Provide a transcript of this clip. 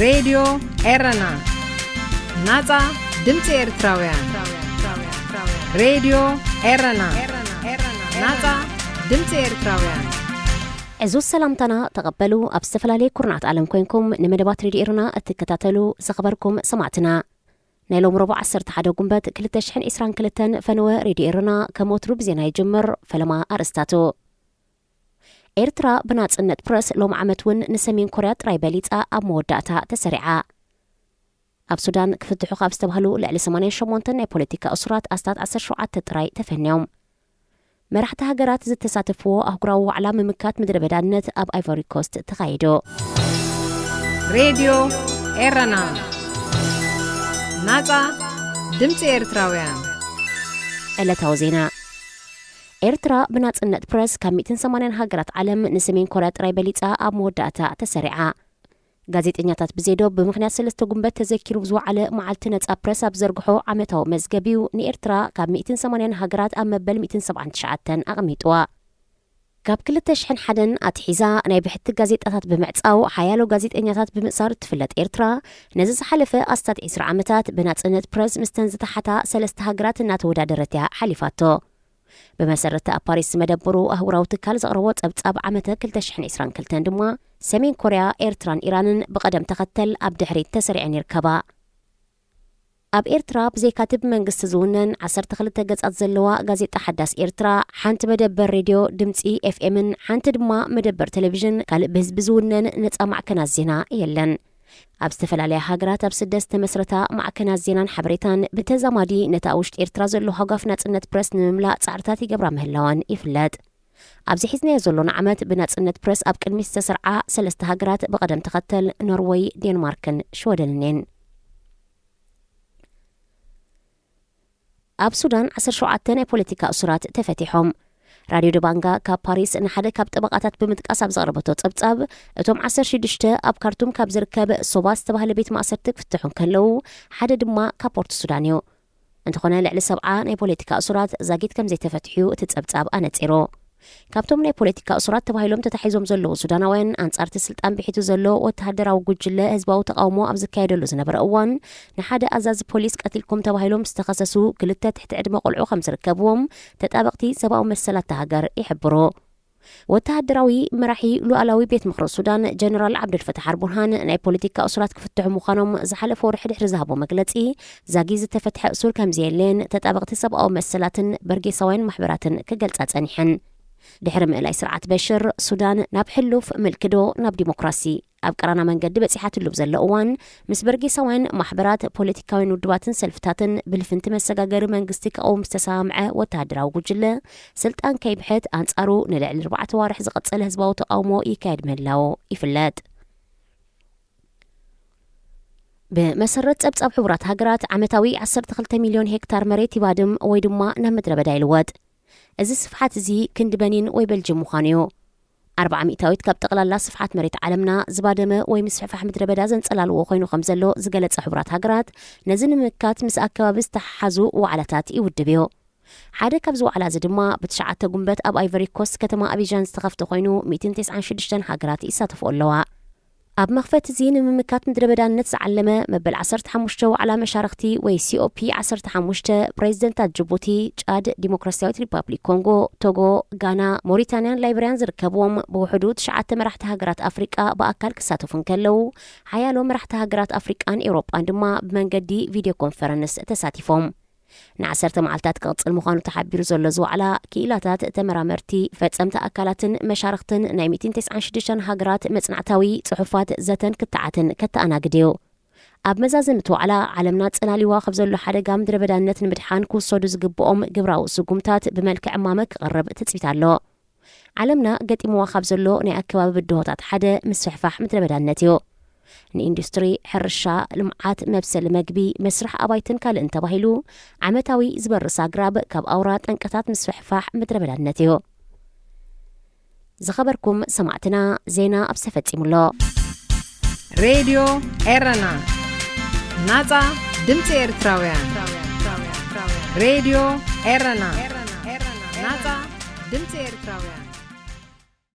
ሬድዮ ኤረና፣ ናጻ ድምጺ ኤርትራውያን። ሬድዮ ኤረና፣ ናጻ ድምጺ ኤርትራውያን። ዕዙዝ ሰላምታና ተቐበሉ። ኣብ ዝተፈላለየ ኩርናዓት ዓለም ኮይንኩም ንመደባት ሬድዮ ኤረና እትከታተሉ ዝኸበርኩም ሰማዕትና፣ ናይ ሎም ረቡዕ ዓሰርተ ሓደ ጉንበት ክልተ ሽሕን ዕስራን ክልተን ፈነወ ሬድዮ ኤረና ከም ወትሩ ብዜና ይጅምር። ፈለማ ኣርእስታቱ። ኤርትራ ብናጽነት ፕረስ ሎም ዓመት እውን ንሰሜን ኮርያ ጥራይ በሊጻ ኣብ መወዳእታ ተሰሪዓ። ኣብ ሱዳን ክፍትሑ ካብ ዝተባህሉ ልዕሊ ሰማንያን ሸሞንተን ናይ ፖለቲካ እሱራት ኣስታት ዓሰርተ ሸውዓተ ጥራይ ተፈንዮም። መራሕቲ ሃገራት ዝተሳተፍዎ ኣህጉራዊ ዋዕላ ምምካት ምድረ በዳነት ኣብ ኣይቮሪ ኮስት ተኻይዱ። ሬድዮ ኤረና፣ ናጻ ድምጺ ኤርትራውያን። ዕለታዊ ዜና። ኤርትራ ብናጽነት ፕረስ ካብ ሚእትን ሰማንያን ሃገራት ዓለም ንሰሜን ኮርያ ጥራይ በሊጻ ኣብ መወዳእታ ተሰሪዓ። ጋዜጠኛታት ብዜዶ ብምኽንያት ሰለስተ ጉንበት ተዘኪሩ ዝወዓለ መዓልቲ ነጻ ፕረስ ኣብ ዘርግሖ ዓመታዊ መዝገብ እዩ ንኤርትራ ካብ ሚእትን ሰማንያን ሃገራት ኣብ መበል ሚእትን ሰብዓን ትሽዓተን ኣቐሚጥዋ። ካብ ክልተ ሽሕን ሓደን ኣትሒዛ ናይ ብሕቲ ጋዜጣታት ብምዕጻው ሓያሎ ጋዜጠኛታት ብምእሳር እትፍለጥ ኤርትራ፣ ነዚ ዝሓለፈ ኣስታት ዕስራ ዓመታት ብናጽነት ፕረስ ምስተን ዝተሓታ ሰለስተ ሃገራት እናተወዳደረት እያ ሓሊፋቶ። ብመሰረት ኣብ ፓሪስ ዝመደበሩ ኣህጉራዊ ትካል ዘቕረቦ ጸብጻብ ዓመተ ክልተ ሽሕን ዕስራን ክልተን ድማ፣ ሰሜን ኮርያ፣ ኤርትራን ኢራንን ብቐደም ተኸተል ኣብ ድሕሪት ተሰሪዐን ይርከባ። ኣብ ኤርትራ ብዘይካቲ ብመንግስቲ ዝውነን ዓሰርተ ክልተ ገጻት ዘለዋ ጋዜጣ ሓዳስ ኤርትራ፣ ሓንቲ መደበር ሬድዮ ድምጺ ኤፍኤምን ሓንቲ ድማ መደበር ቴሌቪዥን ካልእ ብህዝቢ ዝውነን ነጻ ማዕከናት ዜና የለን። ኣብ ዝተፈላለያ ሃገራት ኣብ ስደት ዝተመስረታ ማዕከናት ዜናን ሓበሬታን ብተዛማዲ ነቲ ኣብ ውሽጢ ኤርትራ ዘሎ ሃጓፍ ናጽነት ፕረስ ንምምላእ ጻዕርታት ይገብራ ምህላወን ይፍለጥ። ኣብዚ ሒዝናዮ ዘሎና ዓመት ብናጽነት ፕረስ ኣብ ቅድሚት ዝተሰርዓ ሰለስተ ሃገራት ብቐደም ተኸተል ኖርወይ፣ ዴንማርክን ሽወደንን እየን። ኣብ ሱዳን ዓሰርተ ሸውዓተ ናይ ፖለቲካ እሱራት ተፈቲሖም። ራድዮ ደባንጋ ካብ ፓሪስ ንሓደ ካብ ጠበቓታት ብምጥቃስ ኣብ ዘቕረበቶ ጸብጻብ፣ እቶም ዓሰርተ ሽዱሽተ ኣብ ካርቱም ካብ ዝርከብ ሶባ ዝተባህለ ቤት ማእሰርቲ ክፍትሑ እንከለዉ፣ ሓደ ድማ ካብ ፖርት ሱዳን እዩ። እንተኾነ ልዕሊ ሰብዓ ናይ ፖለቲካ እሱራት ዛጊት ከም ዘይተፈትሑ እቲ ጸብጻብ ኣነጺሩ። ካብቶም ናይ ፖለቲካ እሱራት ተባሂሎም ተታሒዞም ዘለዉ ሱዳናውያን፣ ኣንጻር እቲ ስልጣን ብሒቱ ዘሎ ወተሃደራዊ ጉጅለ ህዝባዊ ተቓውሞ ኣብ ዝካየደሉ ዝነበረ እዋን፣ ንሓደ ኣዛዚ ፖሊስ ቀቲልኩም ተባሂሎም ዝተኸሰሱ ክልተ ትሕቲ ዕድመ ቆልዑ ከም ዝርከብዎም ተጣበቕቲ ሰብኣዊ መሰላት እታ ሃገር ይሕብሩ። ወተሃደራዊ መራሒ ሉኣላዊ ቤት ምኽሪ ሱዳን ጀነራል ዓብደልፈታሕ ኣልቡርሃን ናይ ፖለቲካ እሱራት ክፍትሑ ምዃኖም ዝሓለፈ ወርሒ ድሕሪ ዝሃቦ መግለጺ፣ ዛጊ ዝተፈትሐ እሱር ከም ዘየለን ተጣበቕቲ ሰብኣዊ መሰላትን በርጌሳውያን ማሕበራትን ክገልጻ ጸኒሐን። ድሕሪ ምእላይ ስርዓት በሽር፣ ሱዳን ናብ ሕሉፍ ምልኪ ዶ ናብ ዲሞክራሲ ኣብ ቀራና መንገዲ በጺሓትሉ ብዘሎ እዋን፣ ምስ በርጌሳውያን ማሕበራት፣ ፖለቲካውያን ውድባትን ሰልፍታትን ብልፍንቲ መሰጋገሪ መንግስቲ ክቐውም ዝተሰማምዐ ወተሃደራዊ ጉጅለ፣ ስልጣን ከይብሕት ኣንጻሩ ንልዕሊ ኣርባዕተ ኣዋርሕ ዝቐጸለ ህዝባዊ ተቓውሞ ይካየድ ምህላዉ ይፍለጥ። ብመሰረት ጸብጻብ ሕቡራት ሃገራት፣ ዓመታዊ ዓሰርተ ክልተ ሚልዮን ሄክታር መሬት ይባድም ወይ ድማ ናብ ምድረ በዳ ይልወጥ። እዚ ስፍሓት እዚ ክንዲ በኒን ወይ በልጅም ምዃኑ እዩ። ኣርብዓ ሚእታዊት ካብ ጠቕላላ ስፍሓት መሬት ዓለምና ዝባደመ ወይ ምስፍሕፋሕ ምድረ በዳ ዘንጸላልዎ ኮይኑ ከም ዘሎ ዝገለጸ ሕቡራት ሃገራት፣ ነዚ ንምምካት ምስ ኣከባቢ ዝተሓሓዙ ዋዕላታት ይውድብ እዩ። ሓደ ካብዚ ዋዕላ እዚ ድማ ብትሽዓተ ጉንበት ኣብ ኣይቨሪ ኮስት ከተማ ኣቢጃን ዝተኸፍተ ኮይኑ፣ ሚእትን ተስዓን ሽዱሽተን ሃገራት ይሳተፍኦ ኣለዋ። ኣብ መኽፈቲ እዚ ንምምካት ምድረ በዳነት ዝዓለመ መበል ዓሰርተ ሓሙሽተ ዋዕላ መሻርኽቲ ወይ ሲኦፒ ዓሰርተ ሓሙሽተ፣ ፕሬዚደንታት ጅቡቲ፣ ጫድ፣ ዲሞክራሲያዊት ሪፓብሊክ ኮንጎ፣ ቶጎ፣ ጋና፣ ሞሪታንያን ላይበርያን ዝርከብዎም ብውሕዱ ትሽዓተ መራሕቲ ሃገራት ኣፍሪቃ ብኣካል ክሳተፉ እንከለዉ፣ ሓያሎ መራሕቲ ሃገራት ኣፍሪቃን ኤውሮጳን ድማ ብመንገዲ ቪድዮ ኮንፈረንስ ተሳቲፎም። ንዓሰርተ መዓልታት ክቕጽል ምዃኑ ተሓቢሩ ዘሎ እዚ ዋዕላ፣ ክኢላታት፣ ተመራመርቲ፣ ፈጸምቲ ኣካላትን መሻርኽትን ናይ ሚእትን ተስዓን ሽዱሽተን ሃገራት መጽናዕታዊ ጽሑፋት፣ ዘተን ክትዓትን ከተኣናግድ እዩ። ኣብ መዛዘሚ እቲ ዋዕላ፣ ዓለምና ጸላሊዋ ካብ ዘሎ ሓደጋ ምድረ በዳነት ንምድሓን ክውሰዱ ዝግብኦም ግብራዊ ስጉምታት ብመልክዕ እማመ ክቐርብ ትጽቢት ኣሎ። ዓለምና ገጢምዋ ካብ ዘሎ ናይ ኣከባቢ ብድሆታት ሓደ ምስፍሕፋሕ ምድረ በዳነት እዩ። ንኢንዱስትሪ፣ ሕርሻ፣ ልምዓት፣ መብሰሊ መግቢ፣ መስርሕ ኣባይትን ካልእን ተባሂሉ ዓመታዊ ዝበርስ ኣግራብ ካብ ኣውራ ጠንቅታት ምስፍሕፋሕ ምድረ በዳነት እዩ። ዝኸበርኩም ሰማዕትና፣ ዜና ኣብዚ ተፈጺሙ ኣሎ። ሬድዮ ኤረና፣ ናጻ ድምጺ ኤርትራውያን። ሬድዮ ኤረና፣ ናጻ ድምጺ ኤርትራውያን።